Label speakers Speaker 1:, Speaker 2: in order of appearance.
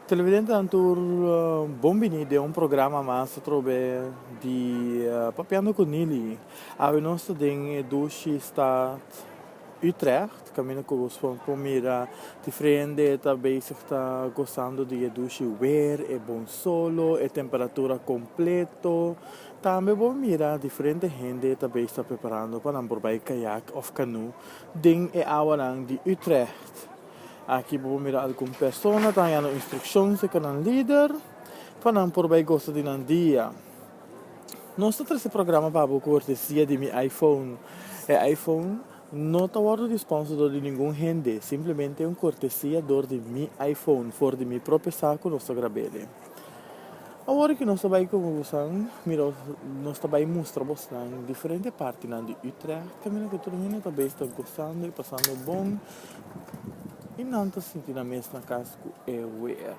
Speaker 1: Televidentenan tur bon bini den un programa mas atrobe di Papiando cu Nili. Awe nos ta den e dushi stad Utrecht, caminda cu bo por mira diferente ta bezig ta gozando di e dushi weer, e bon solo, e temperatura completo. Tambe bo mira diferente hende ta bezig ta preparando pa nan por bay kayak of canoe den e awanan di Utrecht. Aki bo por mira algun persona ta hañando instrukshon serka nan lider pa nan por bai gosa di nan dia. Nos ta trese programa pa bo kortesia di mi iPhone. E iPhone no ta wòrdu di sponsor dor di ningun hende, simplemente un kortesia dor di mi iPhone for di mi propio saku nos ta grab'e. Awor ki nos ta bai ku bosan mira nos ta bai mustra bosnan diferente partinan di Utrecht kaminda ku tur hende ta bes ta gosando i pasando bon i nan ta sinti nan mes na kas ku e weer.